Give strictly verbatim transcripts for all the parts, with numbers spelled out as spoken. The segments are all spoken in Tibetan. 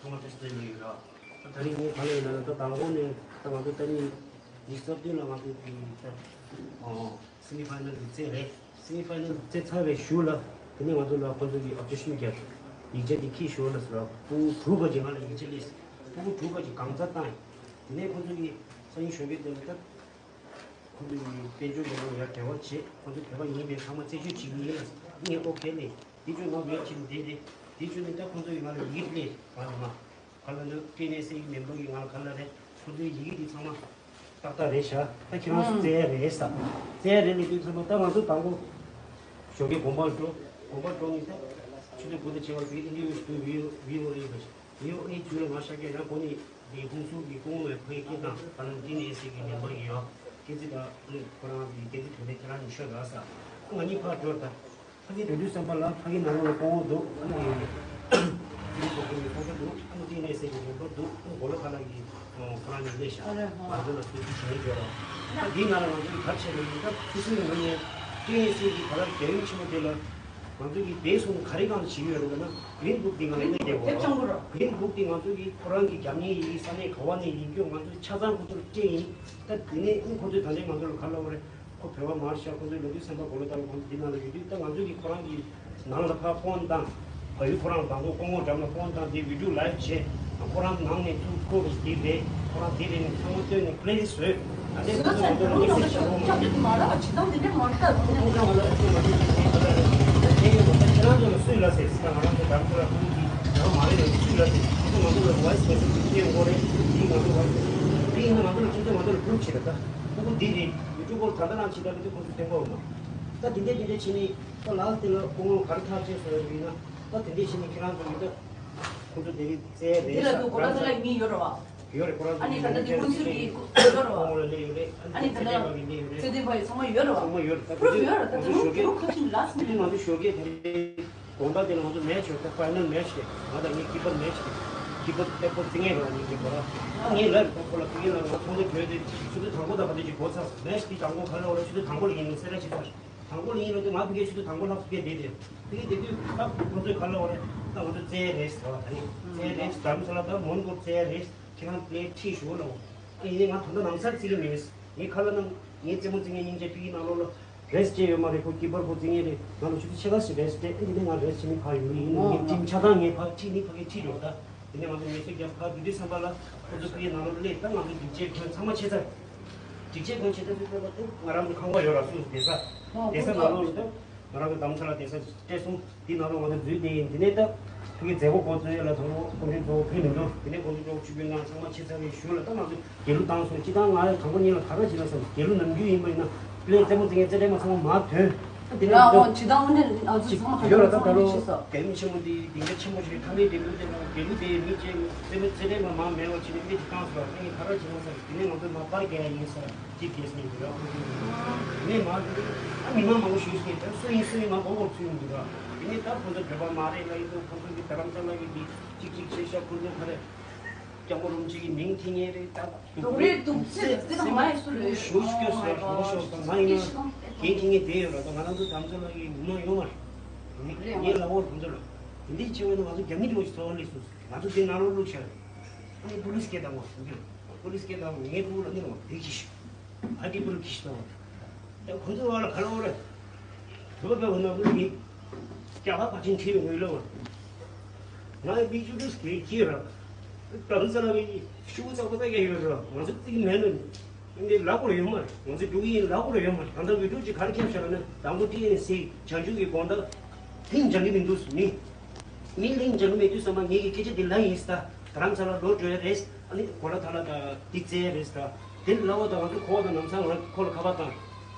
ཚང་མ་ཐུགས་རྗེ་ཆེ་ཡོད་ར། ད་རིང་ངས་ག་ལ་ཡིན་ན་ད་དང་པོ་ནས་ད་ང་ཚོ་ད་ནི་ཉི་ཤུ་རྩ་བདུན་ལ་ང་ཚོ་གི་ད་སེ་མི་ཕ་ཡི་ནལ་གི་རྩེད་རེད། སེ་མི་ཕ་ཡི་ནལ་རྩེད་ཚར་བའི་གཞུག་ལ་དེ་ནས་ང་ཚོ་ལ་ཁོང་ཚོ་གི་ཨོབ་ཇེག་ཤན་རྒྱབ། ཡིག་ཆ་དེ་ཁྱེར་ཤོག་ལབ་ཟེར་ར། ཕྲུ་གུ་དྲུག་ག་ཅིག་ང་ལ་ཡིག་ཆ་སླེབས། ཕྲུ་གུ་དྲུག་ག་ཅིག་གང་ཚ་བཏང་། དེ་ནས་ཁོང་ཚོ་གི་སང་ཉིན་ཞོགས་ཀས་དེ་ལ་ད། ཁོང་ཚོ་ཡི་དཔལ་འབྱོར་ལས་ཁུངས་ཡར་འབྲེལ་བ་བྱེད། ཁོང་ཚོ་བོད་པ་ཡིན་པས་ཚང་མ་རྩད་གཅོད་བྱེད་ཀྱི་ཡིན་ལ། ངས་ཨོ་ཁེ་ལས། དེ་ཚོ་ང་ངོས་ཕྱིན་བསྡད་རེད། དེ་ཚོ་ནི་ད་ཁོང་ཚོ་ཡི་ང་ལ་ཡི་གེ་སླེབས། ང་ལ་མ། ག་ལ་ནི་ཀྲི་ཨེན་ཨེས་ཨེ་གི་མེམ་བར་གི་ང་ལ་ག་ལ་རེད། ཁོང་ཚོའི་ཡི་གེ་དེ་ཚང་མ་ཏག་ཏག་རེད་ཤག་ད་ཁྱེད་རང་ཚོ་རྩེད་ཡ་རེད་ས། རྩེད་ཡ་རེད་ལབ་དུས་ཚང་མ་ད་ང་ཚོ་དང་པོ་ཞོགས་ཀས་དགོན་པར་འགྲོ། དགོན་པར་འགྲོ་ནི་ད་ཆུ་ཚོད་དགུ་དང་ཕྱེད་ཀར་བི་ཨེན་ཌི་ཨེ་ཡུ་ཌི་ཝི་ཨོ་ཨེ་ཡིན་པ་ཞིག་ཡོ་ཨེ་ཇུ་ལ་མ་ཤ་ཀེ་ཡང་གོ་ནི་འདི་ཧུང་སུ་གི་ཀོང་བའི་ཕ་ཡི་ཀེ་དང་ད་ནང་ཀྲི་ཨེན་ཨེས་ཨེ་གི་མེམ་བར་ཡོད། ཀེ་ཙི་དང་ཁོ་རང་གི་ཀེ་ཙི་དོན་དེ་ཁྱེད་རང་ནི་ཤོད་ར་ས། ང་གཉིས་ཕར་འགྲོ་ད། ཕ་གི་དོན་དུས་བསམ་པ་ལ་ཕ་གི་ནང་ལོགས་ལ་ཀོང་བོ་འདུག་ཨ་ནི་ཡོད་རེད། ཀེ་ཙི་ཀོང་བོ་ཡོད་ཀོང་བོ་འདུག་ཨ་ནི་ཀྲི་ཨེན་ཨེས་ཨེ་གི་མེམ་བར་འདུག་ཨ་ནི་གོ་ལ་ཁ་ལ་གི་ཁོ་རང་ནི་སླེབས་ཤག་ང་ཚོ་ལ་སུ་ཅི་བྱེད་ནི་འགྲོ་ར། ད་འདི་ང་ལ་ང་ཚོ་གི་གར་ཆེ་ནི་ཡིན་ད་སུ་སུའི་ངོས་ནས་ཀྲི་ཨེན་ཨེས་ཨེ་གི་ག་ལ་རྒྱལ་ཡུམ་ཆེན་མོ་དེ་ལ། ང་ཚོ་གི་བསྡད་སོང་ག་རེ་གང་བྱེད་ཡོད་རེད་ལབ་ན། གི་རིན་བུག་འདི་ང་ལ་གནས་བསྡད་ཡོད་རེད། གི་རིན་བུག་འདི་ང་ཚོ་གི་ཁོ་རང་གི་རྒྱབ་གཉེར་ཡིན། ས་གནས་ག་བ་ནས་ཡིན་རྒྱུ་ང་ཚོ་ཆ་ཚང་ཁོ་ཚོར་སྤྲད་ཡིན། ད་དེ་ནས་ཨ་ཁོ་ཚོས་ད་ལྟའི་ང་ཚོ་ལ་ག་ལབ་པ་རེད། ཁོ་བོད་པ་མ་རེད་ཤག་ཁོ་ཚོའི་ལོ་རྒྱུས་སེམས་པ་གོ་ལ་བཏང་ཁོང་ཚོ་འདི་ནང་ལ་ཡོད་དུས་ད་ང་ཚོ་གི་ཁོ་རང་གི་ནང་ལ་ཕར་ཕོན་བཏང་། བལ་ཡུལ་ཁོ་རང་དང་པོ་སྐུ་ངོ་འགྲམ་ལ་ཕོན་བཏང་དེ་བི་ཌིའོ་ལའེབ་བྱས། ཁོ་རང་ནང་ནས་ཚུར་ཁོ་གི་འདི་རེད། ཁོ་རང་འདི་རེད་ནས་ཚང་མ་བཏོན་ནས་པི་ལེ་ལིསི་བཟོས། ཨ་ནི་ཁོ་ཚོ་ང་ཚོ་ལ་དམིགས་བསལ་ཞིག་རོགས་གནང་། ཁོང་ཚོ་ང་ལ་ཨ་ཚོ་མ་ཐུག་ཐུག་ཐུག་ཐུག་ཐུག་ད་ཁྱེད་རང་ཚོ་ལ་སུས་ལབ་ཟེར། ད་ང་རང་ཚོ་དམ་ཚོ་ལ་ཁོང་གིས་ང་མ་རེད་ལབ་སུས་ལབ་ཟེར། ཁོ་ཚོ་ང་ཚོ་ལ་ཝོ་ཡིས་མེ་སེ་ཇི་སྤྲད་ཡོང་གི་རེད། འདི་ང་ཚོ་ཝོ་ཡིས་མེ་སེ་ཇི་འདི་ཡིན་ན་ང་ཚོ་ལ་ཁྱེད་ཚོ་ང་ཚོ་ལ་པུ་རུབ་བྱེད་ད། ད་ཁོ་ཁོ་འདི་རེད། ཡུ་ཊུབ་སྐོར་ད་ལྟ་རང་བྱེད་ད་མི་འདུག་ཁོ་ཚོ་བསྟན་པ་འོང་མ། ད་དེ་འདྲས་དེ་འདྲས་བྱེད་ནི་ད་ལགས་དེ་ལ་ཁོ་ངོ་ག་རེ་ཐག་བཅད་སོང་ཡོད་ཡིན་ན། ད་དེ་འདྲས་བྱེད་ནི་ཁྱེད་རང་ཚོ་ཡིན་ད། ཁོང་ཚོ་དེ་རིང་རྩེད་རེད་ཟེར། འདི་ལ་དུ་གོ་ལ་ཚ་ལ་མི་ཡོད་རེད་བ། ཡོད་རེད། ཁོ་རང་ཚོ་ཨ་ནི་ད་ལྟ་དེ་ཀུན་སུ་གི་ཡོད་རེད་བ། ཁོང་ལ་སླེབས་ཡོད་རེད། ཨ་ནི་ཨ་ནི་ད་ལྟ་ཚེ་བརྟན་པ་གི་སླེབས་ཡོད་རེད། ཚེ་བརྟན་པ་ཡི་ཚང་མ་ཡོད་རེད་བ། ཚང་མ་ཡོད་རེད། ད་ཁོང་ཚོ་ཞོགས་ཀས་ཁ་ཅིག་ལ་སི་མི་ནིཊ། ང་ཚོ་ཞོགས་ཀས་དེ་རིང་དགོང་དག་དེ་ལ་ང་ཚོ་མེ་ཆི་ཡོད་ད། ཕའི་ནལ་མེ་ཆི་རེད། ང་དང་ངའི་ཀི་པར་མེ་ཆི་རེད། ཀི་པར་ཏེ་པོ་རྩི་ངེས་རེད་བ། ངའི་ཀི་པར་ཨ་ངས་ལབ་རེད། ད་ཁོ་ལ་ཕ་གི་ལ་ང་ཚོང་འདི་བྲོས་ཏེ་ཆུ་ཚོད་དང་པོ་དང་ག་འདྲ་ཅིག་འགོར་ཚར་སོང་། མེ་ཆི་དེ་དང་པོ་ག་ལ་བ་ལ་ཆུ་ཚོད་དང་པོ་ལ་ཡིན་ནས་སེ་ར་ཆི་ཚར། དང་པོ་ལ་ཡིན་ལབ་དུས་ང་ཕ་གིའི་ཆུ་ཚོད་དང་པོ་ལྷག་ཙམ་བསྡད་བསྡད་དེ། ཕ་གི་དེ་དུས་ད་ཁོ་ཚོས་ག་ལབ་པ་རེད། ད་ང་ཚོ་རྩེད་རེད་ཟེར་བ། ད་ནི་རྩེད་རེད། རྡ་རམ་ས་ལ་ད་མོན་གྷོར་རྩེད་རེད། ཁྱེད་རང་པི་ལེ་ཁྲིད་ཞུ་ལབ། ཨ་ཡིན་ནའི་ང་ད་ལྟ་ནང་སར་རྩེད་ཀྱི་མེད། ངས་ཁ་ལབ་ན་ངའི་རྩེད་མོ་རྩེ་མཁན་སྙིང་རྗེ་ཕ་གིའི་ནང་ལོགས་ལ་རེས་བྱས་ཡོད་མ་རེད། ཁོ་ཀི་པར་ཁོ་རྩེ་མཁན་རེད། ང་ལ་ཆུ་ཚོད་ཕྱེད་ཀ་ཞིག་རེས་བྱས། ཨ་ཡིན་ནའི་ང་རེས་བྱས་ནས་ཕར་ཡོང་གི་ཡིན། ངས་ཁྲིམས་ཆ་ཚང་ངས་ཕར་ཁྲིད་ནི་ཕ་གིར་ཁྲིད་འགྲོ་ད། དེ་ནས་ང་ཚོ་ངལ་གསོ་རྒྱབ་ཕར་འགྲོ་དུས་ཙམ་པ་ལ་ཁོ་ཚོ་ཕ་གིའི་ནང་ལོགས་སླེབས། ད་ང་ཚོ་སྒྲིག་ཆས་གྱོན་ཚང་མ་ཕྱེད་ཚར། སྒྲིག་ཆས་གྱོན་བྱས་ད་ཚོད་ཕེབས་པ་དེ་ང་རང་ཚོ་ཁང་པ་ཡོད་ར། སུ་བསྡད་ས་བསྡད་ས་ནང་ལོགས་ལ་ད་ང་རང་ཚོ་རྡ་རམ་ས་ལ་བསྡད་ས་སྤྲད་སོང་། དེའི་ནང་ལོགས་ང་ཚོ་འཛུལ་བསྡད་ཡིན། དེ་ནས་ད་ཕ་གིའི་མཛད་སྒོ་འགོ་འཛུགས་ཡ་ལ་དང་པོ་སྐུ་མགྲོན་གཙོ་བོ་ཕེབས་མི་འདུག་དེ་ནས་སྐུ་མགྲོན་གཙོ་བོ་ཆིབས་བསྒྱུར་གནང་། ཚང་མ་ཕྱེད་ཚར་བའི་གཞུག་ལ་ད་ང་ཚོ་རྒྱལ་གླུ་བཏང་སོང་། སྤྱིར་བཏང་ང་དང་པོ་ཉིད་ལ་ག་རེ་བྱེད་ན་བསམ། རྒྱལ་གླུ་ནམ་རྒྱུན་ཡིན་པ་ཡིན་ན་པི་ལེ་རྩེད་མོ་རྩེ་མཁན་རྩེད་འགྲན་མ་ཚང་མ་མར་ཐོན། ཨ་དེ་ནས་ང་ཚོ་ཨོ་ཇི་ལྟར་འོན་ཏེ་ང་ཚོ་ཚང་མ་ག་ཅིག་ཡོད་ར། ད་ད་ལོ་རྒྱལ་ཡུམ་ཆེན་མོ་འདི་སྡིངས་ཆ་ཆེན་པོ་ཞིག་རེད། ཐ་མའི་འབྲས་བུ་དེ་ལ་རྒྱལ་གླུ་དེ་མི་གཅིག་རྩེད་མོ་རྩེད་འགྲན་མ་མར་མེད་པ་བྱས་ནས་པི་ལེ་ཅིག་བཏང་སོང་། ཨ་ནི་ག་རེ་བྱེད་ན་བསམ། དེ་ནས་ང་ཚོ་མར་པར་རྒྱག་ཡ་ཡིན་ས་ཅིག་རྒྱལ་སྲིད་འདི་ར་ཁོ་ཚོ་ཡིན། དེ་ནས་མར་ཨ་མི་མང་མང་པོ་ཞིག་སྐད་ཆ་སུ་ཡིན་སུ་ཡིན་མར་མགོ་སྐོར་ཚུད་ཡོང་འདུག་ར། དེ་ནས་ད་ཁོ་ཚོ་བོད་པ་མ་རེད་ལབ་ཡིན་འདུག་ཁོ་ཚོ་གི་རྡ་རམ་ས་ལ་གི་འདི་གཅིག་གཅིག་བྱས་ཤག་ཁོ་ཚོ་ག་རེ། སྐྱབས་མགོན་རིན་པོ་ཆེ་གི་མིང་འཐེན་མཁན་རེད་ད། སྡུག་རུས་སྡུག་ཚིག་དེ་དང་མ་ཡིན་སུ་རེད། ཞུ་སྐྱོ་སོ་ར་ཞུ་ཤོག་ད་མ་ཡིན་ན་འགན་འཁྱེར་མཁན་དེ་ཡོད་ར། ད་ང་རང་ཚོ་དམ་ཚོ་ལ་ཡི་མི་མང་ཡོད་མ་རེད། ངའི་ལ་འོར་དམ་ཚོ་ལ་འདི་འདྲའི་ཆེ་བ་ནི་ང་ཚོ་རྒྱ་མི་འདྲ་བོ་ཞིག་ཚོར་བ་སླེབས་སོང་། ང་ཚོ་འདི་ནང་ལོགས་བླུགས་ཤག་ཨ་ནི་པུ་ལིས་སྐད་བཏང་བ་འདི་པུ་ལིས་སྐད་བཏང་བ་ངའི་ཕྲུ་གུ་ལ་ཨ་ནི་བ་འདི་གྱིས་ཤིག་ཨ་ཏི་པུ་རུ་གྱིས་ཤིག་བཏང་བ། ད་ཁོ་ཚོ་བ་ལ་ག་ལ་འོ་རེད། བོད་པའི་འོ་ན་བོད་ཀྱི་སྐྱ་ཁ་ཕར་ཕྱིན་ཁྲིད་པའི་ངོས་ལ་བ། ང་ཡི་མིག་ཆུ་དུས་གེ་ཁྱི་ར། དམ་ས་ལ་བའི་ཤུ་གུ་ཚ་པོ་ཚ་གེ་ཡོད་ར། ང་ཚོ་ཙིག་མེད་ནོ་ནི། འདི་ལ་གོ་ཡོད་མ་རེད། ང་ཚོ་འགྲོ་གི་ཡིན་ལ་གོ་ཡོད་མ་རེད། ད་ལྟ་བི་ཀྲུ་ཅིག་ག་རེ་ཁྱབ་ཤག་ན་དང་པོ་ཏི་ཨེན་སི་བྱང་ཆུབ་ཀྱི་དགོང་དག་ལྷིང་འཇགས་ཀྱི་མི་འདུག་མི། མི་ལྷིང་འཇགས་ཀྱི་མེད་དུས་ཙམ་པ་ངེད་ཀྱི་སྐད་ཆ་འདི་ལ་ཡིན་ས། ད་རྡ་རམ་ས་ལ་ལོག་འགྲོ་ཡ་རེད། ཨ་ནི་གོ་ལ་ཐ་ལ་དང་འདི་རྩེ་རེད་ད། དེ་ལ་བ་དང་ང་ཚོ་ཁོ་བ་དང་ནམ་སང་ང་ཁོ་ལ་ཁ་པར་བཏང་།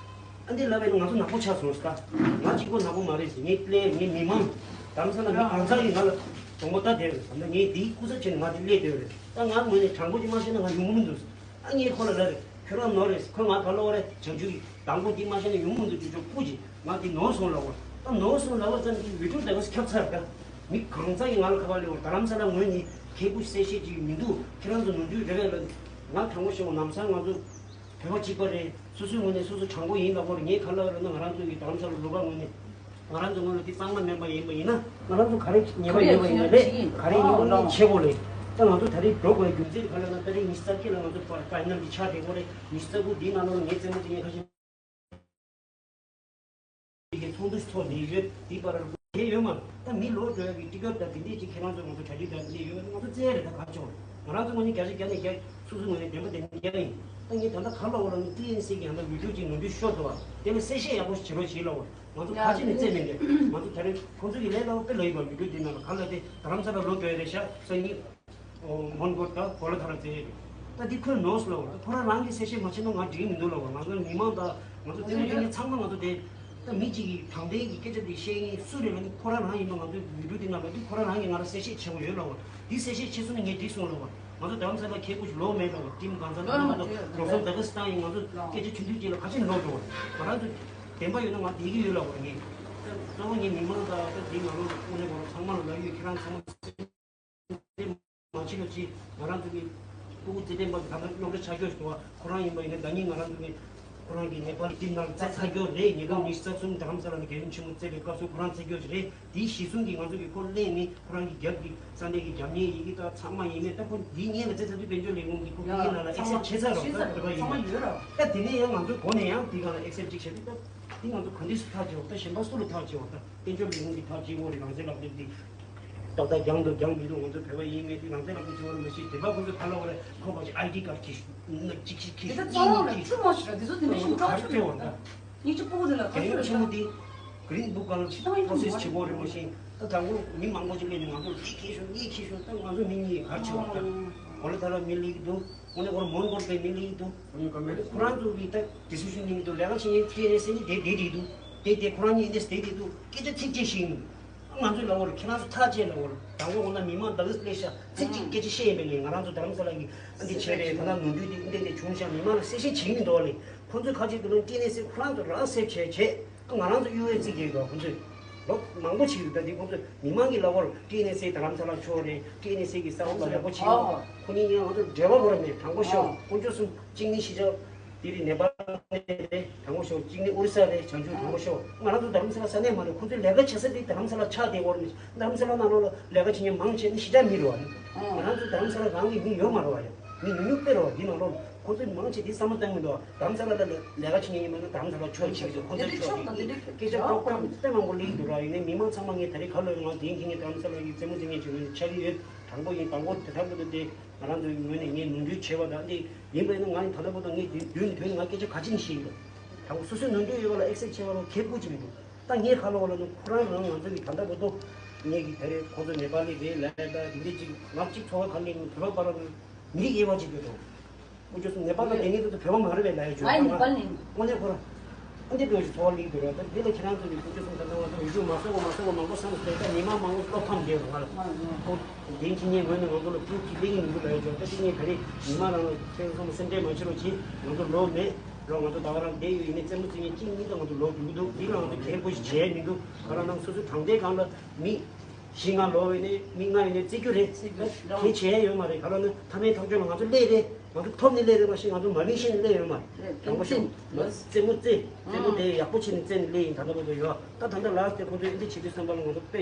ཨ་འདི་ལ་བས་ན་ང་ཚོ་ནག་པོ་ཆགས་སོང་ད། ང་གཅིག་པོ་ནག་པོ་མ་རེད་ཟེར། ངའི་ཀླད་ངའི་མི་མང་། དམ་ས་ལ་མི་གང་ཚང་གིས་ང་ལ་གདོང་པ་ལྟ་བསྡད་རེད། ད་ངས་འདིའི་སྐུ་ཚབ་བྱས་ནས་ང་འདི་སླེབས་བསྡད་རེད། ད་ང་ངོས་ནས་དྲང་པོ་ཅིག་མ་བཤད་ན་ང་ཡོང་གི་མི་འདུག་ཨ་ངས་ཁོ་ལ་ལབ་རེད། ཁྱོད་རང་ནོར་རེད། ཁོས་ང་ག་ལབ་པ་རེད། བྱང་ཆུབ་ཀྱི་དང་པོ་འདི་མ་བཤད་ན་ཡོང་མི་འདུག་ཅོ་ཅོ་སྐུ་ཅིག་ང་འདི་ནོར་སོང་ལབ་པ། ད་ནོར་སོང་ལབ་པ་ཙམ་གྱིས་བི་ཀྲུ་ད་ག་ཁྱབ་ཚར་ད། མི་གང་ཚང་གིས་ང་ལ་ཁ་པར་སླེབས་པ། རྡ་རམ་ས་ལ་ངོས་ནས་ཁེ་སྤུ་གསལ་བཤད་ཅིག་མི་འདུག་ཁྱེད་རང་ཚོ་ནོར་འཁྲུལ་རེད་པས་ལབ། ང་དྲང་པོ་བཤད་པ་ནམ་སང་ང་ཚོ་བོད་པ་གཅིག་པ་རེད། སོ་སོའི་ངོས་ནས་སོ་སོ་དྲང་པོ་ཡིན་ལབ་པ་རེད། ངས་ག་ལབ་རེད་ན་ང་རང་ཚོ་གི་རྡ་རམ་ས་ལ་ལུང་པ་ངོས་ནས་ང་རང་ཚོ་ངོས་ལ་འདི་གཙང་མ་མིན་པ་ཡིན་པ་ཡིན་ན་ང་རང་ཚོ་ག་རེ་ཉེས་པ་ཡོད་པ་ཡིན་ན་རེད། ག་རེ་ཡིན་པ་ཡིན་ན་བྱེད་དགོས་རེད། ད་ང་ཚོ་ད་རེས་འགྲོ་དགོས་རྒྱུ་མཚན་ག་ལ་ན། ད་རེས་ཉི་ཤུ་རྩ་བརྒྱད་ལ་ང་ཚོ་ཕ་ཕ་ཡི་ནལ་གྱི་ཆགས་བསྡད་ཡོད་རེད། ཉི་ཤུ་རྩ་དགུ་འདིའི་ནང་ལོགས་ལ་ངའི་རྩེད་མོ་དེ་ངས་ཁ་ཤས་ཀྱི་ཚོགས་འདུ་ཚོགས་ནས་ཡོད། དེའི་བར་དེ་ཡོད་མ། ད་མི་ལོག་འགྲོ་ཡ་གི་ཊི་ཀེཊ་དང་དེ་འདྲས་ཅིག་ཁྱེད་རང་ཚོ་ང་ཚོ་གྲ་སྒྲིག་དང་དེ་འདྲས་ཡོད། ང་ཚོ་རྩེད་རེད། ད་ག་ཆོག་ང་རང་ཚོ་ངོས་ནས་བརྒྱ་ཆ་བརྒྱ་ནས་བརྒྱ། སོ་སོའི་ངོས་ནས་བདེན་པ་བདེན་རྐྱང་ཡིན། ད་ངས་ད་ལྟ་ག་ལ་འོ་ལ་ནི་ཊི་ཨེན་སི་གི་ཡང་ད་ཝི་ཌི་ཡོ་ཅིག་ནོར་འཁྲུལ་ཤོར་འདུག་བ། དེ་ལ་གསལ་བཤད་ཡག་པོ་ཞིག་བྱེད་རོགས་བྱེད་ལབ་པ། ང་ཚོ་ཡ་ཁ་ཅིག་ནས་རྩེད་མི་འདྲ། ང་ཚོ་ད་རེས་ཁོང་ཚོ་གི་ལས་སླ་པོ་དཔེ་ལ་ཡོད་པ། ཝི་ཌི་ཡོ་དེ་ནང་ལ་ག་ལ་དེ་རྡ་རམ་ས་ལ་ལོག་འགྲོ་ཡ་རེད་ཤག་ས་ཉིན། མོན་གྷོ་དང་གོ་ལ་ཐ་ར་རྩེད་ཡ་རེད། ད་འདི་ཁོས་ནོར་སོང་ལབ་པ། ད་ཁོ་རང་རང་གིས་གསལ་བཤད་མ་བྱས་ན་ང་འགྲིག་གི་མི་འདུག་ལབ་པ། ང་ཚོ་མི་མང་དང་ང་ཚོ་རྩེད་མོ་རྩེ་མཁན་ཚང་མ་ང་ཚོ་དེ། ད་མི་གཅིག་གིས་དྲང་བདེན་གྱི་སྐད་ཆ་འདི་བཤད་མཁན་སུ་རེད་ལབ་ན། ཁོ་རང་རང་ཡིན་པ། ང་ཚོའི་ཝི་ཌི་ཡོ་འདི་ནང་ལ་འདི་ཁོ་རང་རང་གིས་ང་ལ་གསལ་བཤད་བྱེད་དགོས་ཡོད་ལབ་པ། འདི་གསལ་བཤད་བྱས་སོང་ན་ངས་འགྲིག་སོང་ལབ་པ། ང་ཚོ་རྡ་རམ་ས་ལ་ཁེ་ཁུ་ཞིག་ལོག་མེད་ལབ་པ། ཊིམ་གང་ཚང་ལ་ལོག་སོང་། ཏག་སི་ཏན་ཡིན། ང་ཚོ་སྐད་ཆ་ཆུང་ཆུང་ཅིག་ལ་ག་ཅིག་ལོག་འགྲོ་བ། ང་རང་ཚོ་བདེན་པ་ཡོད་ན་ང་བསྡད་ཀྱི་ཡོད་ལབ་པ། ངས་གཙོ་བོ་ངས་མི་མང་དང་ད་འདི་ནང་ལོགས་ལ་དངོས་གནས་ཁོ་རང་ཚང་མ་ལ་ལབ་ཡོད། ཁྱེད་རང་ཚང་མ་མ་བྱེད་རོགས་གྱིས། ང་རང་ཚོ་གི་སྤུ་གུ་རྩེད་འགྲན་པ་གི་ད་ལྟ་རྙོག་དྲ་ཆགས་ཀྱོག་ཞིག་འདུག་བ། ཁོ་རང་ཡིན་པ་ཡིན་ན་ཟླ་ཉིན་ང་རང་ཚོ་གི་ཁོ་རང་གི་ནེ་པ་ལི་ཊིམ་ནང་རྩེད་ཚར་ཀྱོག་རེད། ཉིས་སྟོང་ཉི་ཤུ་རྩ་གསུམ་རྡ་རམ་ས་ལ་ནས་རྒྱལ་ཡུམ་ཆེན་མོ་རྩེད་པའི་སྐབས་སུ་ཁོ་རང་རྩེད་ཀྱོག་ཅིག་རེད། དེའི་གཞི་བཟུང་གིས་ང་ཚོ་གི་ཁོ་གླེང་ནས་ཁོ་རང་གི་རྒྱབ་ཀྱི་ས་གནས་ཀྱི་རྒྱབ་གཉེར་ཡི་གེ་དང་ཚང་མ་ཡིན་ནས། ད་ཁོ་འདིའི་སྔོན་ལ་རྩེད་ཚར་དུས་དཔལ་འབྱོར་ལས་ཁུངས་ཀྱི་ཁོ་ཡི་གེ་ནང་ལ་ཨེག་སེབ་བྱས་ཚར་རོགས། ད་བོད་པ་ཡིན་ན་ད་དེ་ནས་ཡང་ང་ཚོའི་སྒོ་ནས་ཡང་དེ་སྒང་ལ་ཨེག་སེབ་ཅིག་བྱས་དུས། ད་དེ་ང་ཚོ་ག་འདྲས་སུ་ཐག་བཅད་པ། ད་གཞན་པ་སུ་ལ་ཐག་བཅད་པ། ད་དཔལ་འབྱོར་ལས་ཁུངས་ཀྱིས་ཐག་བཅད་ཡོད་རེད། རང་བཙན་རང་བདེན་འདི་ཏག་ཏག་རྒྱང་དུ་རྒྱང་མི་འདུག་ང་ཚོ་བོད་པ་ཡིན་མིན་དེ་རང་བཙན་རང་བདེན་བྱེད་པ་རེད། མ་གཞི་དེ་པ་ཁོང་ཚོ་ག་ལ་བ་རེད། ཁོ་པ་ཅིག་ཨའི་ཌི་ཀར་གྱིས་ན་གཅིག་ཤིག་གིས་དེ་ཚོ་གཉིས་ཚང་མ་ལ་གཅིག་ཁྲུ་མོ་ཞིག་རེད། དེ་ཚོ་དེ་འདྲ་ཞིག་ག་རེ་སྤྲད་པ་འདྲ། ཉིས་བརྒྱ་དགུ་བཅུ་ལ་ག་རེ་རྒྱལ་ཡུམ་ཆེན་མོ་དེ་གྷི་རིན་བུག་སྒང་ལ་ཅིག་ཏང་ཡིན་པོ་སེ་སི་བྱེད་དགོས་རེད། མ་གཞི་ད་དང་པོ་མི་མང་པོ་ཅིག་སླེབས་ནས་ང་ཚོ་ལ་ལས་ཁེ་ཤོར་ལས་ཁེ་ཤོར། ད་ང་ཚོ་མི་གཉིས་ག་རེ་བྱེད་པ་འདྲ། གོ་ལ་ཐ་ར་མི་སླེབས་ཀྱི་འདུག་དངོས་གནས་ཁོ་རང་མོན་གྷོ་པའི་མི་སླེབས་ཀྱི་འདུག་ཁོ་རང་ཚོ་གིས་ད་ཌི་སི་ཤན་གནང་གི་འདུག་ལས་ཀ་བྱེད་མཁན་ཊི་ཨེན་ཨེ་སི་ནི་དེ་བསྡད་བསྡད་འདུག་དེ་དེ་ཁོ་རང་གཉིས་འདི་བསྡད་བསྡད་འདུག་སྐད་ཆ་ཚིག་གཅིག་བཤད་ཀྱི་མི་འདུག་ང་ཚོས་ལབ་པ་རེད། ཁྱེད་རང་ཚོ་ཐག་བཅད་ལབ་པ་རེད། དང་པོ་འོ་ན་མི་མང་ད་གི་སླེབས་ཤག་ཚིག་གཅིག་སྐད་ཆ་བཤད་ཡིན་པས་ལས། ང་རང་ཚོ་རྡ་རམ་ས་ལ་གི་འདི་བྱས་རེད། ད་ལྟ་ནོར་འཁྲུལ་འདི་འདི་འདི་བྱུང་ཤག་མི་མང་ལ་གསལ་བཤད་བྱེད་ཀྱི་མི་འདུག་ལས། ཁོང་ཚོས་ཁ་ཅིག་གི་ལོ་ཊི་ཨེན་ཨེ་སི་ཁོ་རང་ཚོ་རང་སེབ་བྱས་བྱས། ང་རང་ཚོ་གཡུ་ཝེ་རྩིས་རྒྱག་གི་འདུག་ཁོང་ཚོས་ལོ་མང་པོ་ཞིག་རེད། ད་འདི་ཁོང་ཚོས་མི་མང་གི་ལབ་པར་ཊི་ཨེན་ཨེ་སི་རྡ་རམ་ས་ལ་ཕྱོགས་རེད། ཊི་ཨེན་ཨེ་སི་གི་ས་འོག་ལ་ཡག་པོ་བྱེད་ཡོད། ཁོ་གཉིས་གཉིས་ང་ཚོ་འབྲེལ་བ་བོར་མེད། དྲང་པོ་ཤོད། དཀོན་མཆོག་གསུམ་གཅིག་ནི་ཤི་ཆ་དེ་རིང་ནེ་པ་ལ་རེད། དྲང་པོ་ཤོད། གཅིག་ནི་ཨོ་རི་ས་རེད། བྱང་ཆུབ་དྲང་པོ་ཤོད། ང་རང་ཚོ་རྡ་རམ་ས་ལ་ས་གནས་མ་རེད། ཁོ་ཚོའི་ལས་ཀ་བྱེད་ས་དེ་རྡ་རམ་ས་ལ་ཆགས་བསྡད་ཡོད་རེད། རྡ་རམ་ས་ལ་ནང་ལོགས་ལ་ལས་ཀ་བྱེད་མཁན་མང་ཆེ་ནི་ཤི་ཆ་མི་རེད་བ། ང་རང་ཚོ་རྡ་རམ་ས་ལ་རང་གི་མི་ཡོད་མ་རེད་བ། ཡ་མི་ཉུང་ཉུང་དཔེ་རེད་བ། འདི་ནང་ལོགས་ཁོ་ཚོས་མང་ཆེ་དེ་བསམ་བློ་བཏང་མི་འདུག་རྡ་རམ་ས་ལ་ལ་ལས་ཀ་བྱེད་མཁན་ཡིན་པ་ན་རྡ་རམ་ས་ལ་ཕྱོགས་བྱེད་ཀྱི་འདུག་ཁོ་ཚོའི་ཕྱོགས་དེ་སྐད་ཆ་པོ་ཀ་དཔེ་མང་པོ་ལེགས་འདུག་ར། ཡིན་ནའི་མི་མང་ཚང་མ་ངས་ད་རེས་ག་ལོས་ང་དེ་ཡིན་གྱི་ངས་རྡ་རམ་ས་ལ་ཡི་རྩེད་མོ་རྩེ་མཁན་བྱེད་མཁན་ཆགས་ཀྱི་ཡོད། དང་པོ་ཡིན། དང་པོ་དེ་ལྟར་དུ་དེ་ང་རང་ཚོའི་ངོས་ནས་ངས་ནོར་འཁྲུལ་བྱས་པ་དང་། འདི་ཡིན་པ་ཡིན་ན་ང་ཡིན་ད་ལྟ་བར་དུ་ངས་དུས་དུས་ནས་དུས་ནས་ང་སྐད་ཆ་ག་ཅི་ནས་བཤད་ཡོད། དང་པོ་སོ་སོའི་ནོར་འཁྲུལ་ཡོད་པ་ལ་ཨེག་སེབ་བྱས་པ་ལ་ཁེ་སྤོགས་ཅིག་མི་འདུག་ད་ངས་ག་ལ་བ་ལ་ནི་ཁོ་རང་རང་ང་ཚོ་གི་ད་ལྟ་བར་དུ་ངས་ཀྱི་ད་རེས་ཁོ་ཚོ་ནེ་པ་ལི་རེད་ལབ་ཡ། ད་དེ་འདྲས་ཅིག་ང་གཅིག་ཚོགས་པ་ག་ལ་ཡིན། བོད་པ་བར་ལ་མི་རིགས་དབྱེ་བ་ཅིག་ཡོད་དོ། དཀོན་མཆོག་གསུམ་ནེ་པ་ལ་བསྡད་མཁན་དེ་ཚོ་བོད་པ་མ་རེད་པས་ལབ་ཡ་ཅིག་ཡོད། ཨ་ནི་ནེ་པ་ལ་ཡིན། དངོས་གནས་ཁོ་རང་ཨ་འདི་འདྲ་ཞིག་ཚོགས་པ་ལིག་འདུག་ར། ད་འདི་ལ་ཁྱེད་རང་ཚོ་གི་དཀོན་མཆོག་གསུམ་ད་ལྟ་ང་ཚོ་ཡུལ་ཤུལ་མ་གསོག་པ་མ་གསོག་པ་མང་པོ་བསམ་སོང་། ད་མི་མང་མང་པོ་བློ་ཕམ་བསྡད་རུང་ང་ལ་ཁོ་འདེམས་ཁྱེད་ངའི་ངོས་ནས་ང་ཚོ་ལ་ཕུགས་ཀྱི་གླེང་མི་འདུག་ལབ་ཡ་ཅིག་ཡོད། ད་འདི་ངས་ད་རེས་མི་མང་རང་ལ་ཁྱེད་ཚོ་མ་སེམས་ཁྲལ་མ་བྱེད་རོགས་གྱིས། ང་ཚོ་ལོ་མེད་རོགས། ང་ཚོ་ད་ག་རང་བསྡད་ཡོད། ཡིན་ནའི་རྩེད་མོ་རྩེ་མཁན་གཅིག་གཉིས་ད་ང་ཚོ་ལོག་འགྲོ་གི་འདུག་འདི་ལ་ང་ཚོ་གལ་པོ་ཞིག་བྱས་མི་འདུག་ག་རང་ནང་སོ་སོའི་དྲང་བདེན་སྒང་ལ་མི་བཞི་ལྔ་ལོག་ཡོད་ནའི་མི་ལྔ་ཡིན་ནའི་རྩེད་རྒྱུ་རེད། རྩེད་རྒྱུ་རེད། གང་བྱས་ཡོད་མ་རེད། ག་ལ་ནི་མཐའ་མའི་ཐག་གཅོད་ལ་ང་ཚོ་སླེབས་རེད། ང་ཚོ་ཐོབ་ནས་སླེབས་རེད། མ་གཞི་ང་ཚོ་མ་ལུས་ཤེས་ནས་སླེབས་ཡོད་མ་རེད། དྲང་པོ་ཤོད། རྩེད་མོ་རྩེ། རྩེད་མོ་དེ་ཡག་པོ་བྱས་ནས་རྩེ་ནས་སླེབས་ཡིན། ད་ལྟ་བར་དུ་ཡོད། ད་ད་ལྟ་ལ་དེ་ཁོང་ཚོས་འདི་བྱེད་དུས་བསམ་པ་ལ་ང་ཚོ་དཔེ་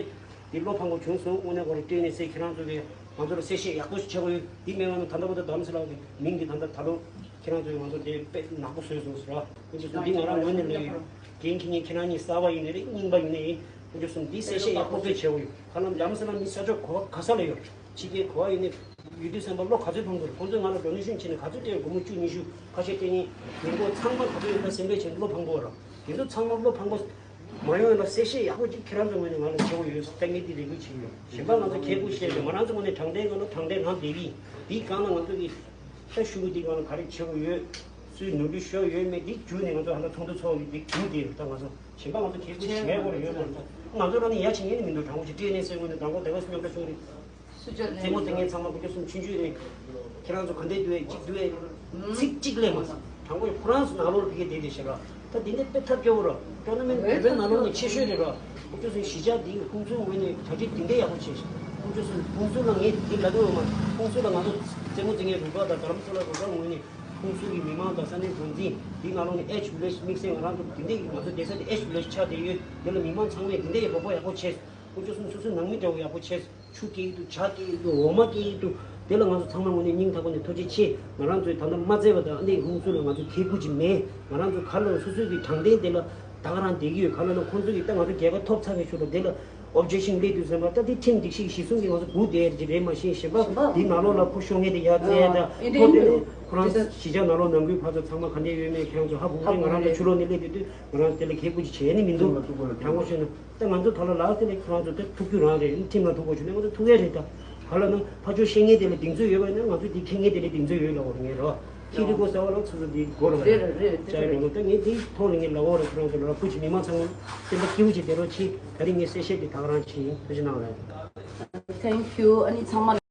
འདི་བློ་ཕམ་པོ་བྱུང་སོང་། དངོས་གནས་ཁོ་རང་སྤྲད་ནས་སེ་ཁྱེད་རང་ཚོ་གིས་ང་ཚོ་ལ་གསལ་བཤད་ཡག་པོ་ཞིག་བྱེད་དགོས་ཡོད། འདི་མེད་པ་ན་ད་ལྟ་བར་དུ་རྡ་རམ་ས་ལ་གི་མིང་འདི་ད་ལྟ་ད་ལོ་ཁྱེད་རང་ཚོས་ང་ཚོ་དེ་དཔེ་ནག་པོ་བཟོས་སོང་ཟེར་བ། ཁོང་ཚོ་འདི་ང་རང་ངོས་ནས་ལབ་ཡོད། རྒན་ཁྱེད་གཉིས་ཁྱེད་རང་གཉིས་གསར་པ་ཡིན་ནའི་རེད། རྙིང་པ་ཡིན་ནའི་ཡིན། ཁོང་ཚོ་གསུམ་འདི་གསལ་བཤད་ཡག་པོ་དཔེ་བྱེད་དགོས་ཡོད། ཁ་ལམ་རྡ་རམ་ས་ལ་མི་ས་ཕྱོགས་ག་ག་ས་ལ་ཡོད། ཕྱི་རྒྱལ་ག་པར་ཡིན་ནའི་ཡོད་དུས་ཙམ་པ་བློ་ག་ཚོད་ཕམ་དགོས་རེད། ཁོང་ཚོས་ང་ལ་ཌོ་ནེ་ཤན་བྱས་ནས་ག་ཚོད་སྤྲད་ཡོད། སྒོར་མོ་བཅུ་ཉི་ཤུ་ཁ་ཤས་སྤྲད་མཁན་རྒན་རྒོན་ཚང་མ་ག་ཚོད་ཡོད་ན་སེམས་ཁྲལ་བྱས་ནས་བློ་ཕམ་དགོས་རེད། དེ་ཚོ་ཚང་མ་བློ་ཕམ་དགོས། མ་ཡོང་ཡ་ལ་གསལ་བཤད་ཡག་པོ་ཅིག་ཁྱེད་རང་ཚོའི་ངོས་ནས་ང་ལ་བྱེད་དགོས་ཡོད་ཟེར། ད་ངས་འདི་རེ་སྐུལ་བྱེད་ཀྱི་ཡོད། གཞན་པ་ང་ཚོ་ཁེ་སྤོགས་བཤད་ཡོད། ང་རང་ཚོའི་ངོས་ནས་དྲང་བདེན་ངང་ལ་དྲང་བདེན་ངང་བསྡད་ཀྱི་ཡིན། འདིའི་སྒང་ལ་ང་ཚོ་གི་ད་ཤུ་གུ་འདིའི་སྒང་ལ་ག་རེ་བྱེད་དགོས་ཡོད། སུའི་ནོར་འཁྲུལ་ཤོར་ཡོད་མེད་འདི་བརྒྱུད་ནས་ང་ཚོ་ཧ་ལམ་ཚོགས་འདུ་ཚོགས་ཀྱི་འདི་བརྒྱུད་དེ་ད་ང་ཚོ་གཞན་པ་ང་ཚོ་ཁེ་སྤོགས་བྱེད་དགོས་ཡོད་མ་རེད། ང་ཚོ་རང་ནས་ཡ་བྱེད་ཉན་ནི་མི་འདུག་དྲང་པོ་ཞིག་སྤྲད་ནས་ཟེར་ངོས་ནས་དང་པོ་དེ་ག་སུ་རྙོག་དྲ་བྱུང་རེད། རྩེད་མོ་རྩེ་མཁན་ཚང་མ་དཀོན་མཆོག་གསུམ་ཆུང་ཆུང་རེད། ཁྱེད་རང་ཚོ་ག་འདྲས་འདུག་གས། གཅིག་འདུག་གས། ཚིག་གཅིག་གླེང་མ་སོང་། དྲང་པོ་ཁོ་རང་ཚོ་ནང་ལོགས་ལ་ཕ་གི་བསྡད་བསྡད་བྱེད་རོགས། ད་འདི་འདྲས་དཔེ་ཐབས་སྐྱོ་བོ་རོགས། ཊོར་ན་མེན་ཊི་བོད་པའི་ནང་ལོགས་ནས་ཆེ་ཤོས་རེད་རོགས། དཀོན་མཆོག་གསུམ་གཞིས་ཆགས་འདི་གི་ཁོང་ཚོའི་ངོས་ནས་གྲ་སྒྲིག་འདི་འདྲས་ཡག་པོ་བྱས་ཤག་དཀོན་མཆོག་གསུམ་ཁོང་ཚོ་ལ་ངས་འདི་ལབ་ཀྱི་ཡོད་མ་རེད། ཁོང་ཚོ་ལ་ང་ཚོ་རྩེད་མོ་རྩེ་མཁན་རུ་ཁག་དང་རྡ་རམ་ས་ལ་རུ་ཁག་ངོས་ནས་ཁོང་ཚོ་གི་མི་མང་དང་ས་གནས་འགོ་འཛིན་འདི་ནང་ལོགས་ནས་ཨེཆ་ཝི་ལེ་ཇི་དམིགས་བསལ་ང་རང་ཚོ་འདི་འདྲས་ང་ཚོ་བསྡད་ས་དེ་ཨེཆ་ཝི་ལེ་ཇི་ཆགས་བསྡད་ཡོད། འདི་ལ་མི་མང་ཚང་མས་འདི་འདྲས་ཡག་པོ་ཡག་པོ་བྱས། དཀོན་མཆོག་གསུམ་སོ་སོའི་ནང་མི་འདྲ་བོ་ཡག་པོ་བྱས། ཆུ་སྐྱེལ་གྱི་འདུག་ཇ་སྐྱེལ་གྱི་འདུག་འོ་མ་སྐྱེལ་གྱི་འདུག་དེ་ལ་ང་ཚོ་ཚང་མ་ངོས་ནས་སྙིང་ཐག་པ་ནས་ཐུགས་རྗེ་ཆེ། ང་རང་ཚོས་ད་ལྟ་མ་བཙལ་བ་དང་ཨ་ནི་ཧུན་སུར་ལ་ང་ཚོ་གད་སྐུ་ཅིག་མེད། ང་རང་ཚོ་ག་ལ་སོ་སོའི་གི་དྲང་བདེན་དེ་ལ་ད་ག་རང་བསྡད་ཀྱི་ཡོད། ག་ལ་ན་ཁོང་ཚོ་གིས་ད་ང་ཚོ་རྒྱལ་ཁ་ཐོབ་ཚར་བའི་ཤུལ་ལ་དེ་ལ་ཨོབ་ཇེག་ཤན་སླེབས་དུས་ཙམ་པ་ད་དེ་ཁྲིམས་སྒྲིག་གཞི་གཞི་བཟུང་གིས་ང་ཚོ་སྒུག་བསྡད་ཀྱི་རེད་མ་གཞི་གཞན་པ་དེ་ནང་ལོགས་ལ་ཁོ་ཤོར་མཁན་དེ་ཡར་བཙལ་ཡ་ད་ཨེ་ཁོ་དེ་ནས་ཁོ་རང་གཞིས་ཆགས་ནང་ལོགས་ནང་ཁུལ་ཕར་ཚུར་ཚང་མ་ག་འདྲས་ཡོད་མེད་ཁྱེད་རང་ཚོ་ཧ་གོ་གི་རེད། ང་རང་ཚོ་ཕྱི་ལོགས་ནས་སླེབས་དུས་དུས་ང་རང་དེ་ལ་གད་སྐུ་ཅིག་བྱས་ནི་མི་འདུག་དྲང་པོ་བཤད་ན། ད་ང་ཚོ་ད་ལ་ལག་དེ་ལས་ཁོ་རང་ཚོ་ད་ཐུག་རྒྱུ་རང་རེད། ཁྲིམས་ལ་ཐུག་དགོས་བྱུང་ན་ང་ཚོ་ཐུག་ཡ་རེད། ད་ག་ལ་ན་ཕར་ཕྱོགས་བཤད་མཁན་དེ་ལ་གདེང་ཚོད་ཡོད་པ་ཡིན་ན་ང་ཚོ་དེ་འཁྱེར་མཁན་དེ་ལ་གདེང་ཚོད་ཡོད་ལབ་པ་རེད་ངས་རོ། ཁྱེད་དེ་གོ་ས་བ་ལ་ཚོ་ཚོ་དེ་གོ་ར་རེད་རེད་རེད། ཅག་ཡོད་ལ་ད་ངས་དེ་ཐོག་ལ་ངས་ལབ་པ་རེད། ཁོ་རང་ཚོ་ལ་སྐུ་ཅི་མི་མང་ཚང་མ་སེམས་པ་སྐྱིད་པོ་ཅིག་བསྡད་རོགས་གྱིས། ད་རིང་ངས་གསལ་བཤད་དེ་ད་ག་རང་བྱས་ཡིན། ཐུགས་རྗེ་གནང་རེད། Thank you. ཨ་ནི་ཚང་མ།